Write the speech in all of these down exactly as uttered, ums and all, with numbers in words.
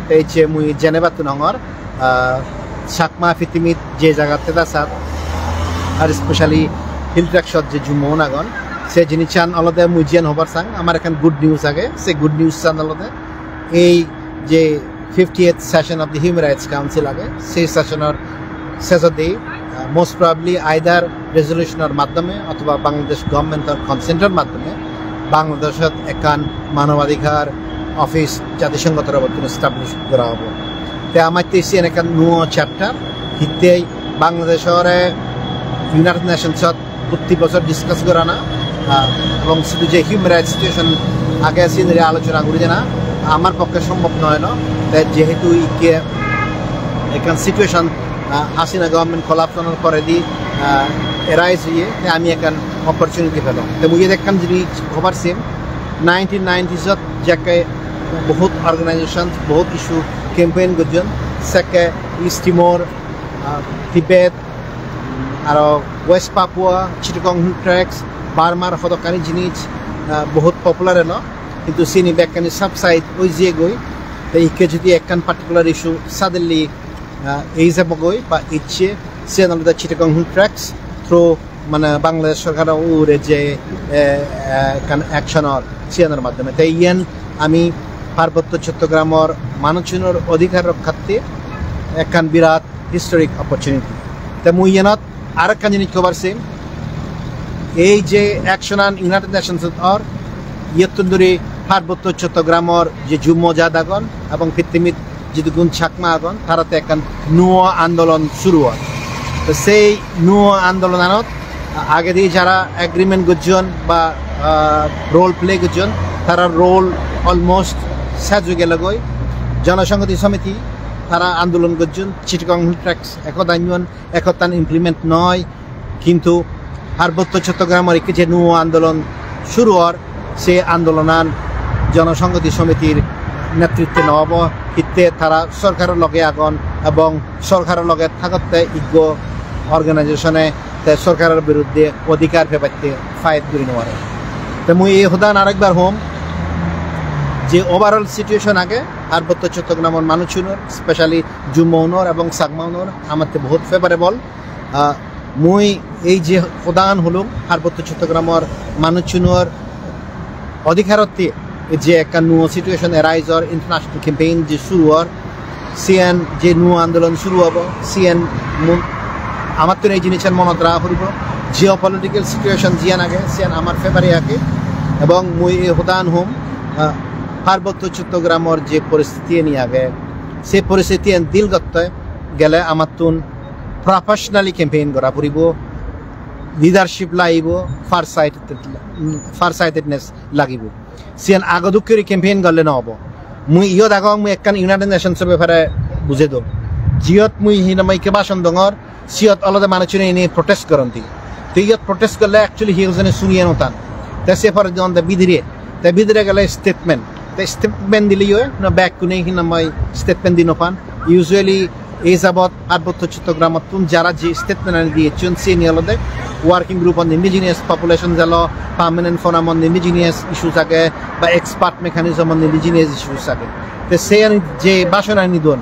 Te icche mui Geneva-ttun hongor, ah, Chakma pittimit je jagat theda sat, ar especially Hill Tracts-ot je Jummo-un agon, se jinissan olode mui jiyan hobar sang, amar ekkan good news age, se good news-san olode ei je fifty-eighth session of the Human Rights Council age, sei session-or sejodi, ah, most probably either resolution-or maddhome othoba Bangladesh government-or consent-or maddhome Bangladeshot ekkan manobadhikar office Jatisongho torobottun establish gora obo. Te amatte siyen ekkan nuo chapter, hittey Bangladeshore United Nations-ot protti bojor discuss gorana, ah, ebong sidu je human rights situation age, siyenire alochona guri dena amar pokke sombhob noi no. Te jehetu ikke ekkan situation, ah, Hasina government collapse onor poredi, ah, arise oye, te ami ekkan opportunity pelong. Te mui iyot ekkan jinis hobar sim, nineteen nineties-ot jekke bohut organization, bohut issue campaign gojjon, sekke East Timor, ah, Tibet, aro West Papua, Chittagong Hill Tracts, Burma-r hodokkani jinis, ah, bohut popular elo, hintu sini bekkani subside oi jiyegoi. Te ikke jodi ekkan particular issue suddenly, ah, ei jabogoi ba icche, siyan olode Chittagong Hill Tracts through mane Bangladesh sorkaro ugure je, eh, eh, ekkan action or, siyanor maddhome. Te iyen ami Parbotto Chottogramor manuchunor odhikar rokkhatte ekkan birat historic opportunity. Te mui iyenot arekkan jinis hobar sim, ei je action an United Nations or, iyottun duri Parbotto Chottogramor je Jummo jat agon ebong pittimit jidukkun Chakma agon, taratte ekkan nuo andolon suru or. To sei nuo andolonanot agedi jara agreement gojjon ba, ah, role play gojjon, tara role almost sej oi gelogoi. Jonosonghoti Somiti tara andolon gojjon, Chittagong Hill Tracts ekhodan yon, ekhodan implement noi, kintu Parbotto Chottogramor ikke je nuo andolon suru or, se andolonan Jonosonghoti Somitir netritte no obo, hitte tara sorkaror loge agon ebong sorkaror loge thagotte ikko organization-e te sorkaror biruddhe odhikar pebatte fight guri no pare. Te mui ei hodan arekbar hom je overall situation age Parbotto Chottogramor manuchunor, specially Jummo unor ebong Chakma unor amatte bohut favorable. Ah, mui ei je hodan holung, Parbotto Chottogramor manuchunor odhikarotte je ekkan nuo situation arise or, international campaign je suru or, siyan je nuo andolon suru obo, siyan mu-, amattun ei jinissan monot raga puribo. Geopolitical situation jiyan age, siyan amar favor-e age, ebong mui ei hodan hom, ah, Parbotto Chottogramor je poristiti eni age, se poristiti en deal gotte gele amattun professionally campaign gora puribo, leadership lagibo, farsighted, farsightedness lagibo. Siyan ago dokke guri campaign gorle no obo. Mui iyot agong, mui ekkan United Nations-o bepare bujei dong. Jiyot mui hinamai ikke bhashon dongor, siyot olode manuchune eni protest goron di. Te iyot protest gorle actually hi hojone suniye no tan. Te se pore jon de bidire. Te bidire gele statement. Te statement dile yo, no bekkune hinamai statement di no pan. Usually ei jabot Parbotto Chottogramottun jara je statement ani diyecchon, siyeni olode working group on indigenous population jalo, permanent forum on indigenous issues age, ba expert mechanism on indigenous issues age. Te siyeni je bhashon ani don,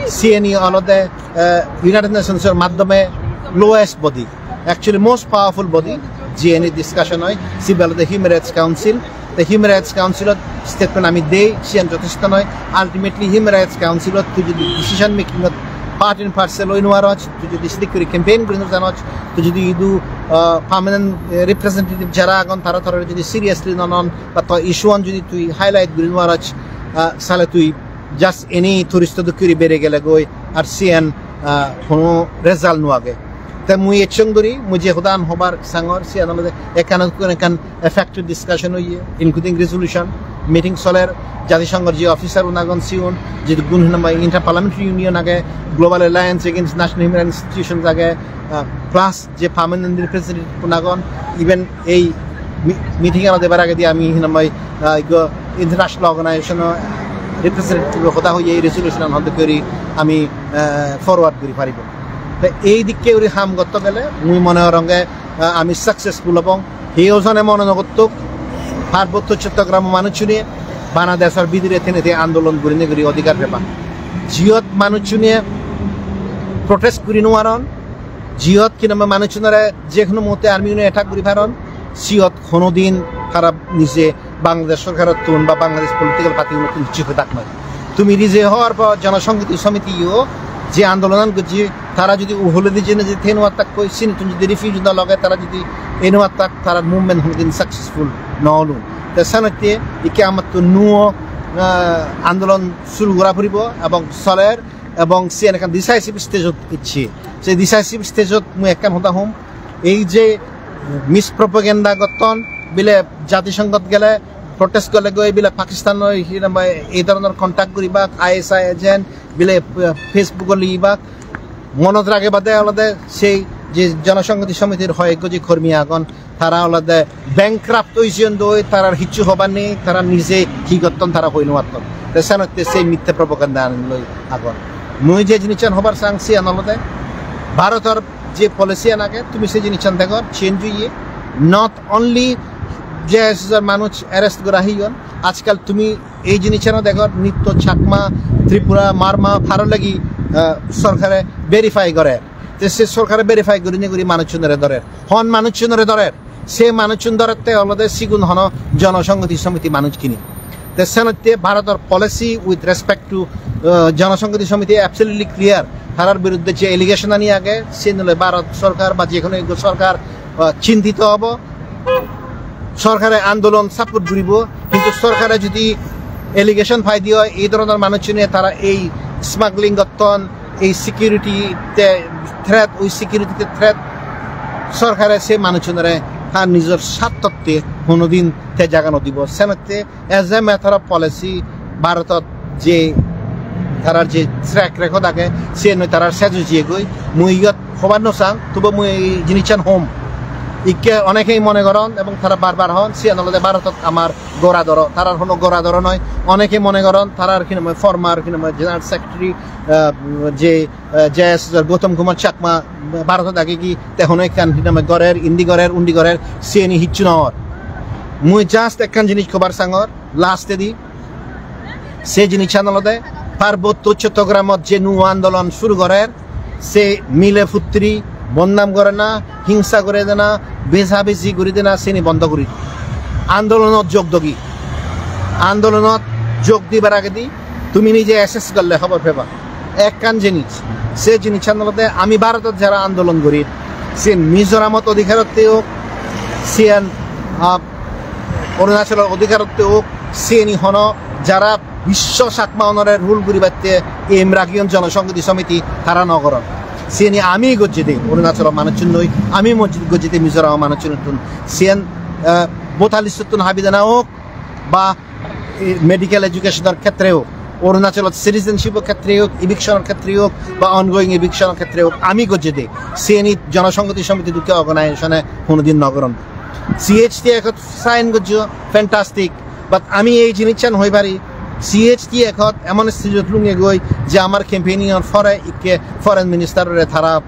siyeni olode, eh, United Nations or maddhome lowest body, actually most powerful body, jiyeni discussion oi, sibe olode Human Rights Council. Te Human Rights Council-ot statement ami dei, siyan jothesto noi. Ultimately Human Rights Council-ot tui jodi decision making-ot part and parcel oi nw paroj, tui jodi sedik guri campaign guri nw janoj, tui jodi idu, ah, permanent, eh, representative jara agon tara tara jodi seriously nw non, ba to issue-an jodi tui highlight guri nw paroj, ah, sale tui just eni tourist-o dokke guri bere gele goi, ar siyan, ah, hono result nw age. Te mui ecchong duri, mui je hodan hobar sangor, siyan olode ekkan ekkan effective discussion oye, including resolution, meeting soler, Jatisonghor je officer un agon siun, jidukkun hinamai Inter-Parliamentary Union age, Global Alliance Against National Human Rights Institutions age, ah, plus je permanent representative un agon, even ei mi-, meeting ano debar agedi ami hinamai, ah, ikko international organization o representative hoda hoye ei resolution an hodo guri ami, ah, forward guri paribo. Te ei dikke guri ham gotto gele mui mone goronge, ah, ami successful obong. Hiyo jone mone no gottuk, Parbotto Chottogram manuchune bana desor bidire tene te andolon gurinei guri odhikar peba. Jiyot manuchune protest guri nw paron, jiyot hinamai manuchunore je hono muhurte army une attack guri paron, siyot honodin tara nije Bangladesh sorkarottun ba Bangladesh political party unottun hissu pedak noi. Tumi nije hor por Jonosonghoti Somiti yo je andolonan gojje, tara jodi uholedi jene je thenu attak koi, sini tun jodi refugee na loge tara jodi enu attak, tara movement honodin successful no olun. Te senotte ikke amattun nuo, ah, andolon suru gora puribo ebong soler, ebong siyan ekkan decisive stage-ot ecche. Se decisive stage-ot mui ekkan hoda hom, ei je mispropaganda gotton bile jatisonghot gele protest gole goi bile Pakistan-oi hi nang hoi ei dhoronor contact guribak, I S I agent bile, eh, Facebook-ot ligibak, monot rage bade olode sei je Jonosonghoti Somitir hoyekko je kormi agon, tara olode bankrupt oijon doi, tarar hissu hobar nei, tara nije hi gotton tara hoi nw patton. Te senotte sei mitte propaganda ani loi agon. Mui je jinissan hobar sang siyan olode Bharotor je policy an age, tumi sei jinissan degor change oye. Not only J S S-or manuj arrest gora oyon, ajkal tumi ei jinissan degor, nitto Chakma, Tripura, Marma, Paro lagi, ah, sorkare verify gore. Te se sorkare verify gurinei guri manuchunore dhorer. Hon manuchunore dhorer? Se manuchun dhorette olode sigun hono Jonosonghoti Somiti manuj hini. Te senotte Bharotor policy with respect to, uh, Jonosonghoti Somiti absolutely clear. Tarar biruddhe je allegation ani age, siyen loi Bharot sorkar ba je hono ekko sorkar, uh, chintito obo. Sorkare andolon support guribo, hintu sorkare jodi allegation pai diye oi, ei dhoronor manuchune tara ei smuggling gotton, ei security te threat, oi security te threat, sorkare se manuchunore tar nijor sartotte honodin te jaga no dibo. Senotte as a matter of policy, Bharotot je tarar je track record age, siyen loi tarar sej oi jiyegoi. Mui iyot hobar no sang, tobu mui ei jinissan hom. Ikke onekei mone goron ebong tara bar bar hon, siyan olode Bharotot amar goradoro, tarar hono goradoro noi. Onekei mone goron tarar hinamai former, hinamai General Secretary, ah, je, ah, J S S-or Gautam Kumar Chakma Bharotot agegi, te hono ekkan hinamai gorer, indi gorer, undi gorer, siyeni hissu nw or. Mui just ekkan jinis hobar sangor, last-edi, se jinissan olode Parbotto Chottogramot je nuo andolon suru gorer, se mile putri bodnam gorana, hingsa guri dena, besabesi guri dena, seni bondo guri. Andolonot jog dogi. Andolonot jog dibar agedi tumi nije assess gorle hobor peba. Ekkan jinis, se jinissan olode ami Bharotot jara andolon gorir, siyen Mizoramot odhikarotte ok, siyen, ah, Arunachalor odhikarotte ok, siyeni hono jara biswo Chakma onore rule guribatte aim ragiyon Jonosonghoti Somiti, tara nw goron. Siyeni ami gojjede Arunachalor manuchun noi, ami mojjid gojjede Mizoramor manuchunottun. Siyen, ah, voter list-ottun habi dena ok, ba, eh, medical education-or khetre ok, Arunachalot citizenship-or khetre ok, eviction-or khetre ok, ba ongoing eviction-or khetre ok, ami gojjede, siyeni Jonosonghoti Somiti dokke organization-e honodin nw goron. C H T Act-ot sign gojjo, fantastic, but ami ei jinissan hoi pari, C H T Act-ot emon stage-ot lungegoi je amar campaigning-or pore ikke foreign minister-ore tara,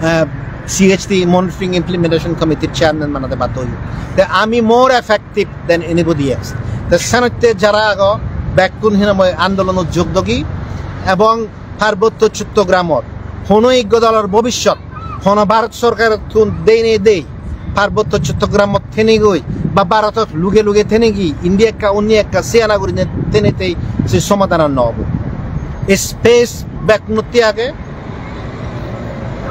eh, C H T Monitoring Implementation Committee-r chairman banade baddo oye. Te ami more effective than anybody else. Te senotte jara ago bekkun hinamai andolonot jog dogi ebong Parbotto Chottogramot hono ekko dolor bobishyot hono Bharot sorkarottun dei nei dei Parbotto Chottogramot thenegoi ba Bharotot luge luge thenegi indi ekka undi ekka siyana gurinei thenetei se somadhan an nw obo. Space bekkunotte age,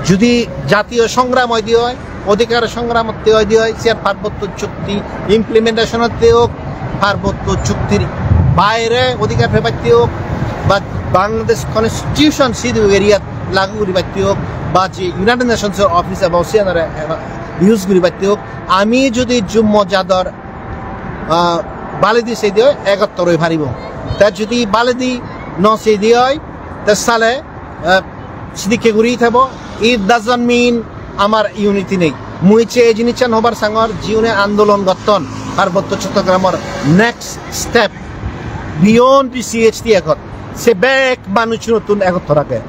jodi jatiyo songram oide oi, odhikar songram otte oide oi, siyan Parbotto Chukti implementation otte ok, Parbotto Chuktir baire odhikar pebatte ok, ba Bangladesh Constitution sidu area-t lagu guribatte ok, ba je United Nations-or office ebo siyanore use guribatte ok, ami jodi jummo jador, ah, baledi seide oi, egottor oi paribo. Te jodi baledi nw seide oi, te sale, ah, sidikke guri thebo. It doesn't mean amar unity nei. Mui je ei jinissan hobar sangor, jiune andolon gotton Parbotto Chottogramor next step beyond the C H T Act-ot, se bek manuchunottun egottor age.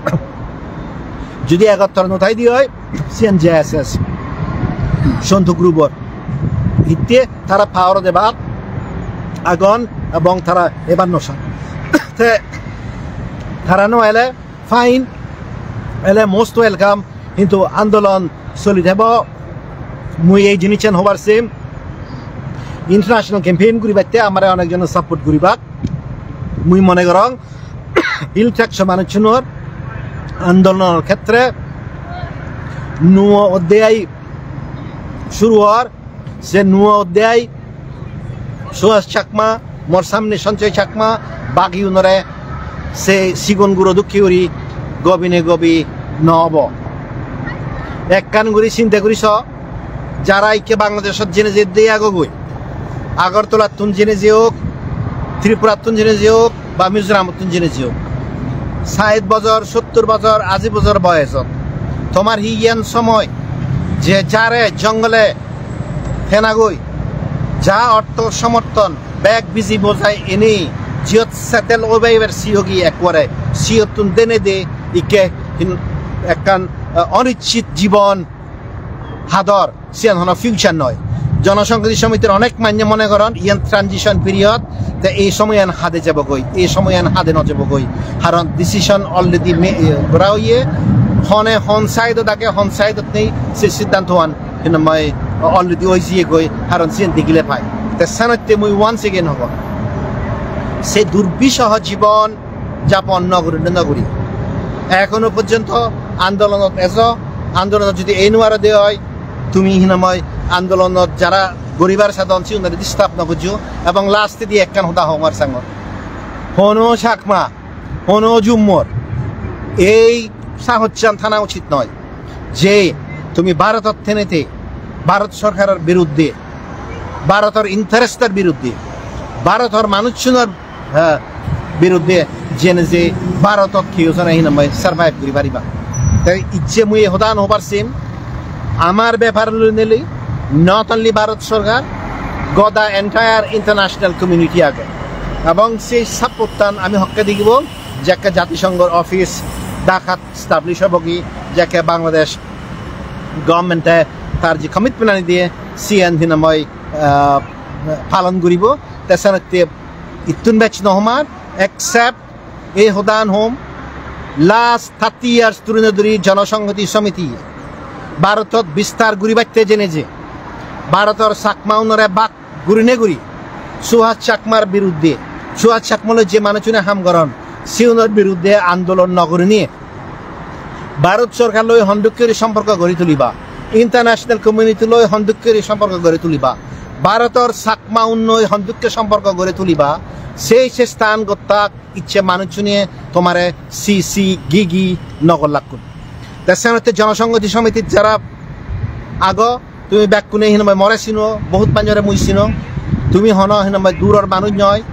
Jodi egottor nw thaide oi, siyan J S S, Sontu group-or. Hitte tara power-ot ebar agon ebong tara ebar nw san. Te Tara no ele fine, ele most welcome, hintu andolon soli thebo. Mui ei jinissan hobar sim, international campaign guribatte amare onek jone support guribak. Mui mone gorong Hill Tracts-o manuchunor andolonor khetre nuo oddhyay shuru or, se nuo oddhyay Suhas Chakma, mor samne Sanjoy Chakma, bagiunore se sigon guro dokke guri gobine gobi no obo. Ekkan guri sinte guri so, jara ikke Bangladeshot jene je de agogoi, Agartalattun jene je ok, Tripurattun jene je ok, ba Mizoramottun jene je ok, sait bojor, sottur bojor, aji bojor boyesot, tomar hi iyan somoy je jare jongole thenagoi, ja ortho somorthon, bek biji bojai eni, jiyot settle oiba ibar siyogi ekkore, siyottun denedi ikke hin-, ekkan, eh, onischit jibon hador, siyan hono future noi. Jonosonghoti Somitir onek manye mone goron iyan transition period, te ei somoyan hade jebogoi, ei somoyan hade no jebogoi. Haron decision already me-, eh, gora oye, hone hon side-ot age, hon side-ot nei, se siddhantoan hinamai already oi jiyegoi, haron siyen degile pai. Te senotte mui once again hobo, se durbisoho jibon japon no guri, no guri. Ekhono porjonto andolonot ejo, andolonot jodi ei nuaro de oi, tumi hinamai andolonot jara guribar sadon sigunore disturb no gojjo. Ebong last-edi ekkan hoda hongor sangor, hono Chakma, hono Jummor ei sahossan thana uchit noi je tumi Bharotot thenete Bharot sorkaror biruddhe, Bharotor interest-or biruddhe, Bharotor manuchunor, ha, biruddhe jene je Bharotot keyo jone hinamai survive guri pariba. Te icche mui ei hodan hobar sim, amar bepar loi neli not only Bharot sorkar, goda entire international community age. Ebong sei support-tan ami hokke digibo, jekke Jatisonghor office Dhaka establish obogi, jekke Bangladesh government-e tar je commitment ani diye, siyan hinamai, ah, palon guribo. Te senotte ittun bej no homar, except ei hodan hom, last thirty years dhuri no dhuri Jonosonghoti Somiti Bharotot bistar guribatte jene je Bharotor Chakma unore bak gurine guri Suhas Chakmar biruddhe, Suhas Chakma loi je manuchune ham goron, siunor biruddhe andolon no gurinei Bharot sorkar loi hondokke guri somporko gori tuliba, international community loi hondokke guri somporko gori tuliba, Bharotor Chakma unnoi hondokke somporko gori tuliba, sei chestan gottak icche manuchune tomare si si gi gi no gollakkun. Te senotte Jonosonghoti Somitit jara ago, tumi bekkune hinamai more sino, bohut manjore mui sino. Tumi hono hinamai duror manuj noi,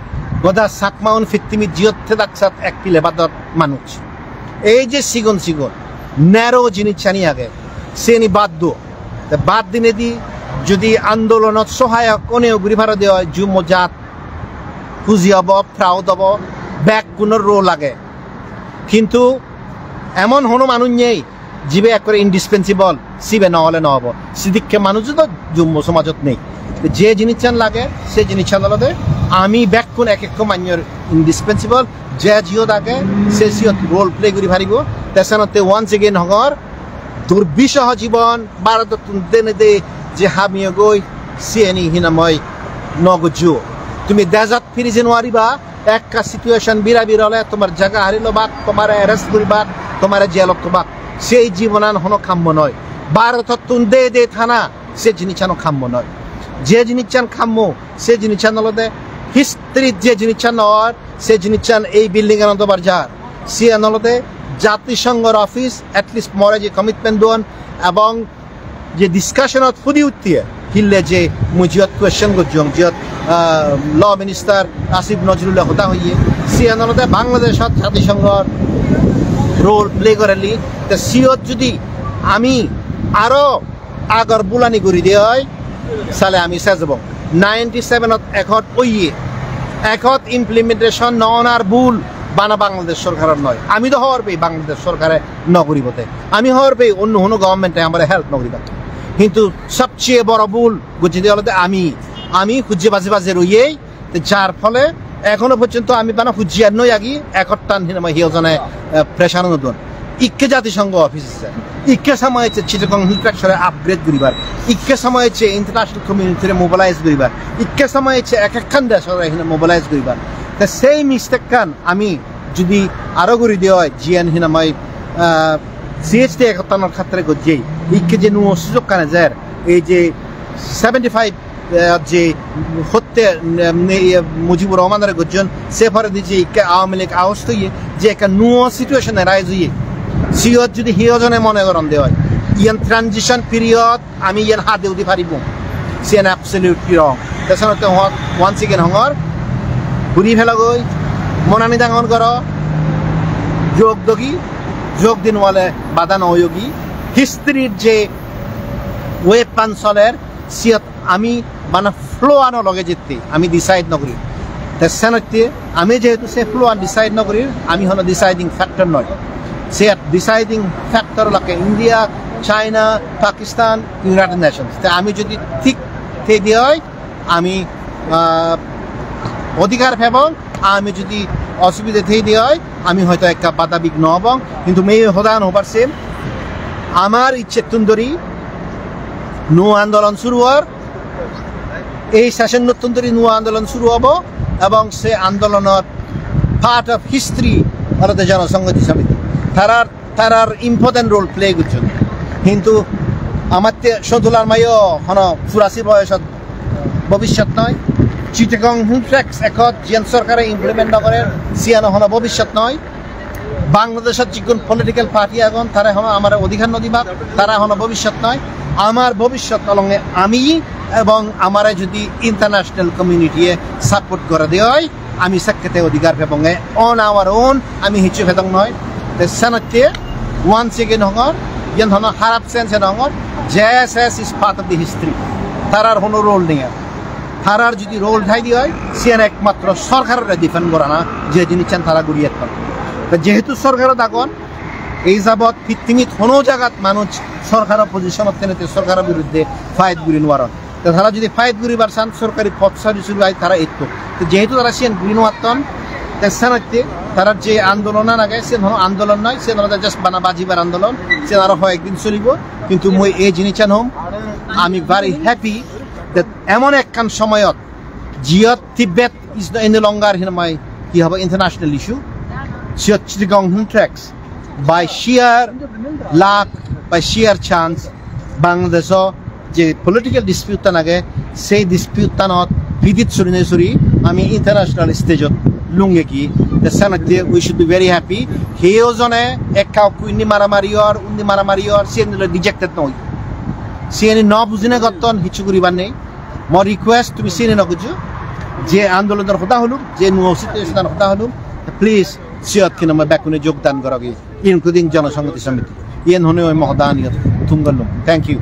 goda Chakmaun pittimit jiyot thedak sat ek pile bador manuj. Ei je sigon sigon narrow jinissani age, seni bad do. Te bad dinedi jodi andolonot sohayok oneyo guri paro de oi, Jummo jat huji obo, proud obo, bekkunor role age. Hintu emon hono manuj nei, jibe ekkore indispensable, sibe no ole no obo. Sidikke manuj do Jummo somajot nei. Je jinissan lage, se jinissan olode ami bekkun ek ekko manjor indispensable. Je jiyot age, se siyot role play guri paribo. Te senotte once again hongor, durbisoho jibon, Bharotottun denede je hamiyegoi, siyeni hinamoi no gojjo. Tumi dejot firi jei nuariba, ekka situation birabir ole tomar jaga hari lobak, tomare arrest guribak, tomare jelot thobak. Sei jibonan hono kammo noi. Bharotottun de de thana, se jinissan kammo noi. Je jinissan kammo, se jinissan olode history-t je jinissan or, se jinissan ei building-anot obar jar. Siyan olode Jatisonghor office, at least more je commitment duon, ebong je discussion-ot hudi utte, hille je mui jiyot question gojjong, jiyot, ah, Law Minister Asif Nazrul-e hoda hoye, siyan olode Bangladeshot Jatisonghor role play goreli, te siyot jodi ami aro agor bulani guri de oi, sale ami sej obong. Ninety-seven-ot accord oye, accord implementation no onar bul bana Bangladesh sorkaror noi. Ami do hobor pei Bangladesh sorkare no guribode. Ami hobor pei onno hono government-e amare help no guribak. Hintu sobcheye boro bul gojjede olode ami, ami hujje baje baje royei, te jar phole Ekhono porjonto ami bana hujjar noi agi, ekottan hinamai hiyojone, eh, pressure no don. Ikke Jatisongho office ecche. Ikke somoy ecche Chittagong Hill Tracts-ore upgrade guribar. Ikke somoy ecche international community-re mobilize guribar. Ikke somoy ecche ek ekkan deshore hina mobilize guribar. Te sei mistake-kan ami judi aro guri de oi, jiyan hinamai, ah, C H T ekottanor khatre gojjei. Ikke je nuo sujog-kan ejer, ei je seventy five eh, je hotte, em, ne, iye, Mujibur Rahmanore gojjon, se poredi je ikke Awami League oust oye, je ekkan nuo situation arise oye. Siyot judi hiyojone mone goron de oi, iyan transition period, ami iyan hade udi paribong. Siyan absolutely wrong. Te senotte hon-, once again hongor, guri phelogoi, monani dangor goro, jog dogi, jog din wale bada no oyogi. History-r je wave-an soler, siyot ami bana flow-ano loge jette ami decide no guri. Te senotte ami jehetu se flow-an decide no guri, ami hono deciding factor noi. Se deciding factor olakke India, China, Pakistan, United Nations. Te ami jodi thik thei de oi, ami, ah, odhikar pebong, ami jodi osubide thei de oi, ami hoyto ekka bada bigno obong. Hintu mui hodan hobar sem, amar icchettun dori nuo andolon suru or, ei session-ottun dori nuo andolon suru obo, ebong se andolonor part of history olode Jonosonghoti Samiti. Tarar, tarar important role play gojjon. Hintu amatte Sontular mayo hono churasi boyosot bobishyot noi. Chittagong Hill Tracts Accord jiyan sorkare implement no gorer, siyano hono bobishyot noi. Bangladeshot jigun political party agon, tara hono amare odhikar no dibak, tara hono bobishyot noi. Amar bobishyot olonge ami, ebong amare jodi international community-e support gore de oi, ami sekkete odhikar pebonge on our own, ami hissu pedong noi. Te senotte once again hongor, iyan hono harap sense no hongor, J S S is part of the history. Tarar hono role nei ar. Tarar jodi role thai de oi, siyan ekmatro sorkarore defend gorana, je jinissan tara guri etton. Te jehetu sorkarot agon, ei jabot pittimit hono jagat manuj sorkaro position-ot thenei te sorkaro biruddhe fight guri nw paron. Te tara jodi fight guribar san, sorkari pod sari suru ai tara etto. Te jehetu tara siyan guri nw patton, te senotte tarar je andolonan age, siyan hono andolon noi, siyan olode just bana bajibar andolon, siyan aro hoyek din solibo. Hintu mui ei jinissan hom, ami very happy that emon ekkan somoyot jiyot Tibet is no any longer hinamai hi hobo international issue. Siyot Chittagong Hill Tracts by sheer luck, by sheer chance, Bangladesh-o je political dispute-tan age, sei dispute-tanot pidit suri ne suri ami international stage-ot lungegi. Te senotte we should be very happy. Heyo jone ekka ukku indi maramari or, undi maramari or, siyen ole rejected noi. Siyeni no bujine gotton, hissu guribar nei. Mo request, tumi siyeni no gujjo. Je andolonor hoda holung, je nuo situation-or hoda holung, please, siyot hinamai bekkune jogdan gorogi, including Jonosonghoti Samiti. Iyen honei oi mo hoda aniyot thum gollung. Thank you.